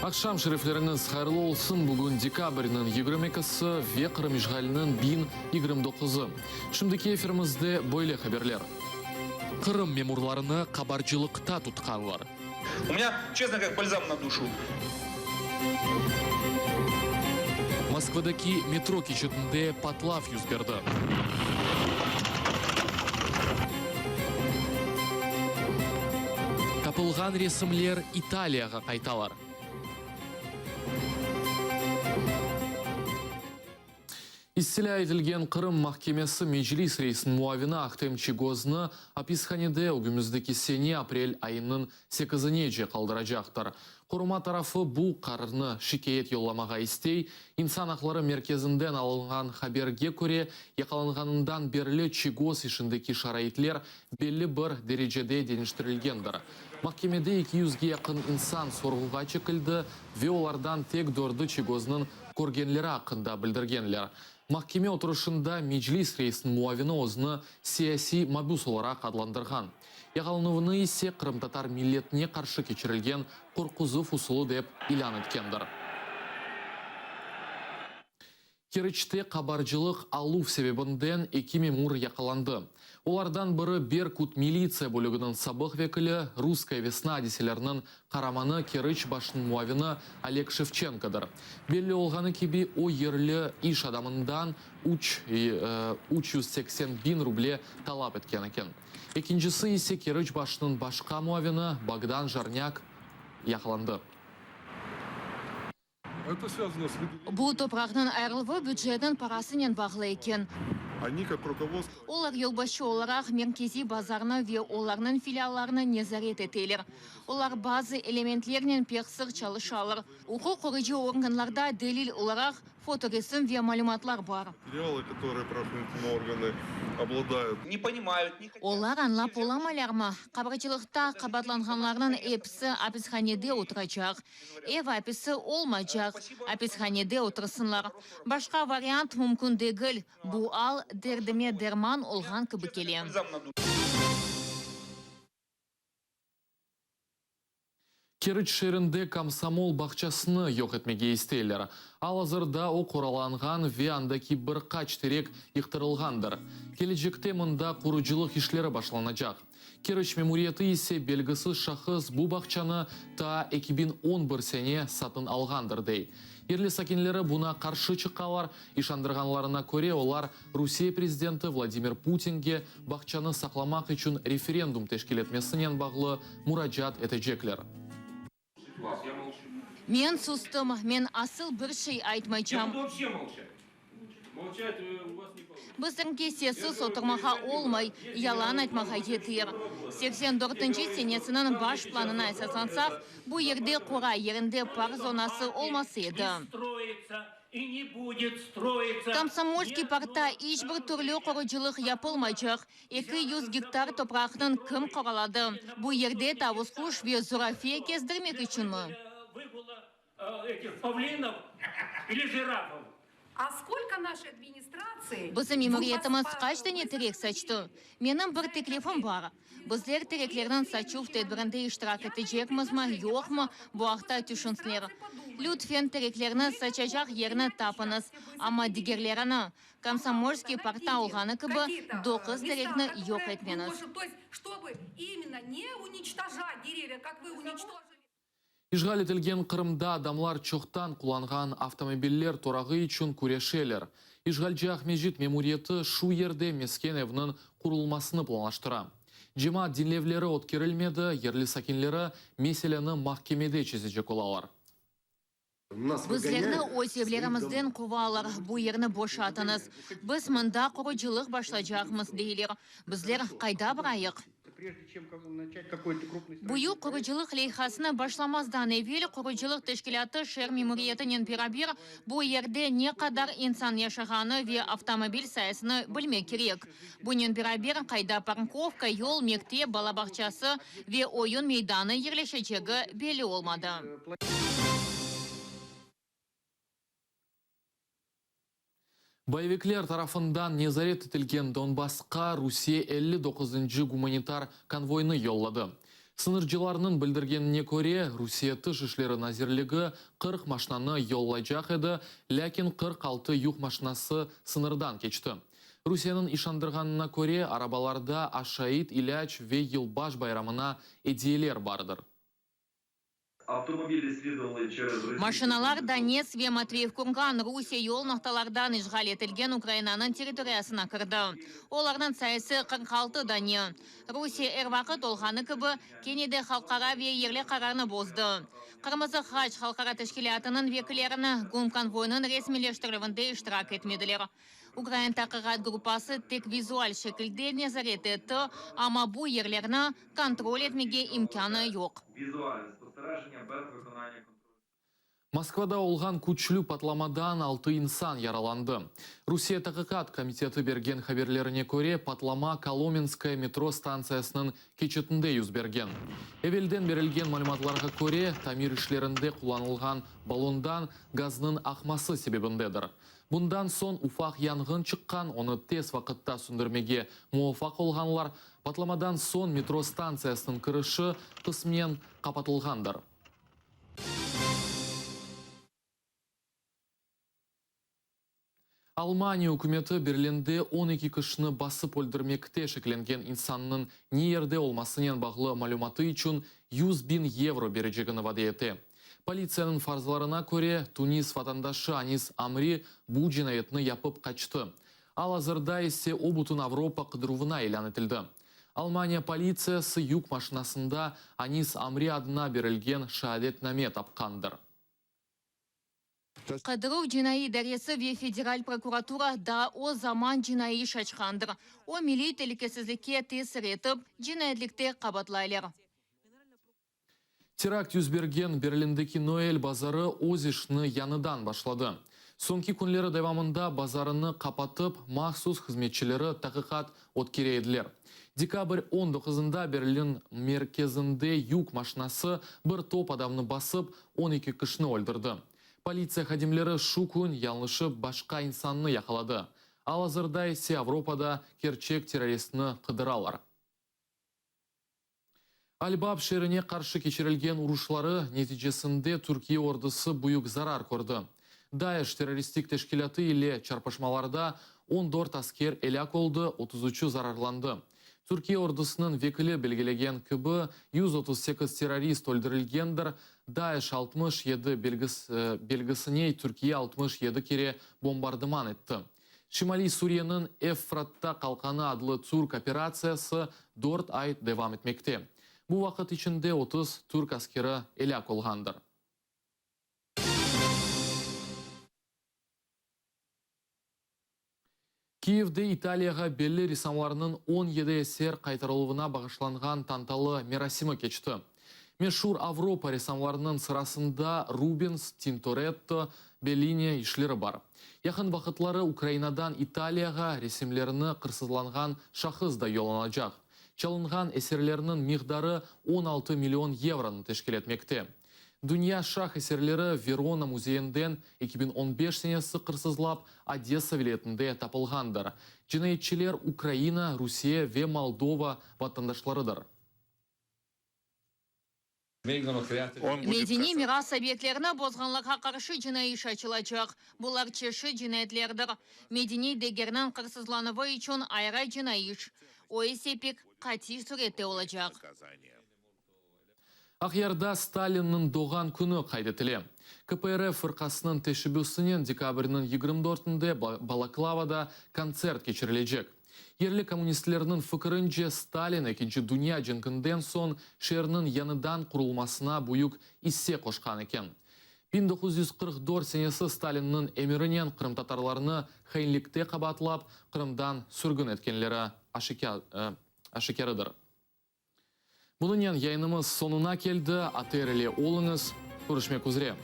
Aqşam şerifleriñiz hayırlı olsun! Bugün dekabrniñ 22-si ve Qırım işğaliniñ 1029-ı. Şimdiki efirimizde böyle haberler. Qırım memurlarını qabarcılıqta tutqanlar. U menya, çestno, kak balzam na duşu. Moskvadaki metro keçitinde patlav yüz berdi. Tapılğan resimler İtaliyağa qaytalar. İstilâ etilgen Qırım mahkemesi Meclis reisiniñ muavini Ahtem Çiygoznı apishanede ögümizdeki sene aprel ayınıñ sekizinece qaldıracaqtır. Qoruma tarafı bu qararnı şikâyet yollamağa istey. İnsan aqları merkezinden alınğan haberge köre, yaqalanğanından berli Çiygoz işindeki şaraitler belli bir derecede deñiştirilgendir. Mahkemede eki yüzge yaqın insan sorğuğa çekildi ve olardan tek dördü Çiygoznıñ körgenleri aqqında bildirgenler. Mahkeme oturışında Meclis reisiniñ muavini özüni siyasiy mabüs olaraq adlandırğan. Yaqalanuvını ise qırımtatar milletine qarşı keçirilgen qorquzuv usulı dep ilân etkendir. Keriçte qabarcılıq aluv sebebinden eki memur yaqalandı. Olardan biri Berkut militsiya bölüginiñ sabıq vekili, Russkaya vesna adiseleriniñ qaramanı Keriç başınıñ muavini Oleg Şevçenkodır. Belli olğanı kibi, o yerli iş adamından üç 380 biñ ruble talap etken eken. Ekincisi ise Keriç başınıñ başqa muavini Bogdan Jarnâk yaqalandı. Bu topraqnıñ ayırıluvı bücetniñ parasınen bağlı eken. Olar yolbaşçı olaraq merkeziy bazarnı ve olarnıñ filiallarını nezaret eteler. Olar bazı elementlernen pek sıq çalışalar. Uquq qoruyıcı organlarda delil olaraq fotoresim ve malümatlar bar. Olar añlap olamaylarmı, qabarcılıqta qabaatlanğanlarnıñ episi apishanede oturacaq. Ev apisi olmaycaq, apishanede otursınlar. Başqa variant mümkün degil, bu al derdime derman olğan kibi kele. Keriç şeerinde Komsomol bağçasını yoq etmege isteyler. Al-azırda o qoralanğan ve andaki bir qaç terek yıqtırılğandır. Kelecekte mında qurucılıq işleri başlanacaq. Keriç memuriyeti ise belgisiz şahıs bu bağçanı taa 2011 sene satın alğandır, dey. Yerli sakinleri buña qarşı çıqalar, işandırğanlarına köre, olar Rusiye prezidenti Vladimir Putinge bağçanı saqlamaq içün referendum teşkil etmesinen bağlı muracaat etecekler. Men sustım, men asıl bir şey aytmaycam. Bizimki sessiz oturmağa olmay, yalan aytmağa yeter. Seksen dörtünci senesiniñ baş planına esaslansaq, bu yerde qora yerinde park zonası olması edi. Komsomolskiy parkta iç bir türlü qurucılıq yapılmaycaq. 200 gektar topraqnıñ kim qoraladı? Bu yerde tavus quş ve zurafe kezdirmek içünmi? Bizim memuriyetimiz qaç dane terek saçtı? Menim bir teklifim bar. Bizler tereklerniñ saçuv tedbirinde iştirak etecekmizmi, yoqmı, bu aqta tüşünsinler. Lütfen, tereklerni saçacaq yerni tapıñız, amma digerlerini, Komsomolskiy parkta olğanı kibi, doquz terekni yoq etmeñiz. İşğal etilgen Qırımda adamlar çoqtan qullanğan avtomobiller turağı içün küreşeler. İşğalci Aqmescit memuriyeti şu yerde mesken evniñ qurulmasını planlaştıra. Cemaat diñlevleri ötkerilmedi, yerli sakinleri meseleni mahkemede çezecek olalar. Bizlerni öz evlerimizden quvalar, bu yerni boşatıñız, biz mında qurucılıq başlaycaqmız, deyler. Bizler qayda barayıq? Büyük qurucılıq leyhasını başlamazdan evel qurucılıq teşkilâtı şeer memuriyetinen beraber bu yerde ne qadar insan yaşağanı ve avtomobil sayısını bilmek kerek. Bunen beraber, qayda parkovka, yol, mektep, bala bağçası ve oyun meydanı yerleşecegi belli olmadı. Boyevikler tarafından nezaret etilgen Donbassqa Rusiye elli doquzıncı gumanitar konvoynı yolladı. Sıñırcılarnıñ bildirgenine köre, Rusiye Tış işleri nazirligi 40 maşnanı yollaycaq edi, lâkin 46 yük maşnası sıñırdan keçti. Rusiyeniñ işandırğanına köre, arabalarda aşayt, ilâc ve yılbaş bayramına ediyeler bardır. Maşinalar Donetsk ve Matveyev Kurgan Rusiye yol noqtalardan işğal etilgen Ukrainanıñ territoriyasına kirdi. Olarnıñ sayısı 46 dane. Rusiye er vaqıt olğanı kibi, kene de halqara ve yerli qararnı bozdı. Qırmızı Haç Halqara Teşkilâtınıñ vekillerini gumkonvoynıñ resmiyleştirilüvinde iştirak etmediler. Ukrain taqiqat gruppası tek vizual şekilde nezaret etti, amma bu yerlerni kontrol etmege imkânı yoq. Moskvada olğan küçlü patlamadan altı insan yaralandı. Rusiye Taqiqat komiteti bergen haberlerine köre, patlama Kolomenskaya metro stantsiyasınıñ keçitinde yüz bergen. Evelden berilgen malümatlarğa köre, tamir işlerinde qullanılğan ballondan gaznıñ aqması sebebindedir. Bundan soñ ufaq yanğın çıqqan, onı tez vaqıtta söndürmege muvafaq olğanlar. Patlamadan soñ metro stantsiyasınıñ kirişi qısmen qapatılğandır. Almaniya ükümeti Berlinde 12 kişini basıp öldürmekte şeklengen insannıñ ne yerde olmasınen bağlı malümatı içün 100.000 yevro berecegini vade ete. Politsiyanıñ farzlarına köre, Tunis vatandaşı Anis Amri bu cinayetni yapıp qaçtı. Al-azırda ise o bütün Avropa qıdıruvına ilân etildi. Almaniya politsiyası yük maşinasında Anis Amri adına berilgen şeadetname tapqandır. Qıdıruv cinaiy idaresi ve Federal prokuratura daa o zaman cinaiy iş açqandır. O, milliy telükesizlikke tesir etip, cinayetlikte qabaatlaylar. Terakt yüz bergen Berlindeki Noel bazarı öz işini yañıdan başladı. Soñki künleri devamında bazarını qapatıp, mahsus hızmetçileri taqiqat ötkere ediler. Dekabr on doquzında Berlin merkezinde yük maşinası bir top adamnı basıp, 12 kişini öldürdi. Politsiya hadimleri şu kün yañlışıp başqa insannı yaqaladı. Al-azırda ise Avropada kerçek terroristni qıdıralar. Al-Bab şeerine qarşı keçirilgen uruşları neticesinde Türkiye ordusı büyük zarar kördi. DAEŞ terroristik teşkilâtı ile çarpışmalarda 14 asker elâk oldı, 33-ü zararlandı. Türkiye ordusınıñ vekili belgilegen kibi, 138 terrorist öldürilgendir, DAEŞ 67 belgisine Türkiye 67 kere bombardıman etti. Şimaliy Suriyeniñ Evfratta qalqanı adlı türk operatsiyası dört ay devam etmekte. Bu vaqıt içinde 30 türk askeri elâk olğandır. Kiyevde İtaliyağa belli ressamlarnıñ 17 eser qaytarıluvına bağışlanğan tantalı merasimi keçti. Meşur Avropa ressamlarınıñ sırasında Rubens, Tintoretto, Bellini işleri bar. Yaqın vaqıtları Ukrainadan İtaliyağa resimlerini qırsızlanğan şahıs da yollanacaq. Çalınğan eserlerniñ miqdarı 16 million yevronı teşkil etmekte. Dünya şah eserleri Verona müzeyinden 2015 senesi qırsızlap Odessa vilâyetinde tapılğandır. Cinayetçiler Ukraina, Rusiye ve Moldova vatandaşlarıdır. Medeniy miras obyektlerini bozğanlarğa qarşı cinaiy iş açılacaq. Bular çeşit cinayetlerdir. Medeniy degerniñ qırsızlanuvı içün ayrı cinaiy iş. O ise pek qatiy sürette olacaq. Aqyarda Stalinniñ doğğan künü qayd etile. KPRF fırqasınıñ teşebbüsinen dekabrniñ 24-nde Balaklavada kontsert keçirilecek. Yerli kommunistlerniñ fikirince, Stalin Ekinci dünya cenkinden soñ şeerniñ yañıdan qurulmasına büyük isse qoşqan eken. 1944 senesi Stalinniñ emirinen qırımtatarlarnı hainlikte qabaatlap, Qırımdan sürgün etkenleri aşikârıdır. Bunınen yayınımız soñuna keldi. ATR ile oluñız. Körüşmek üzre.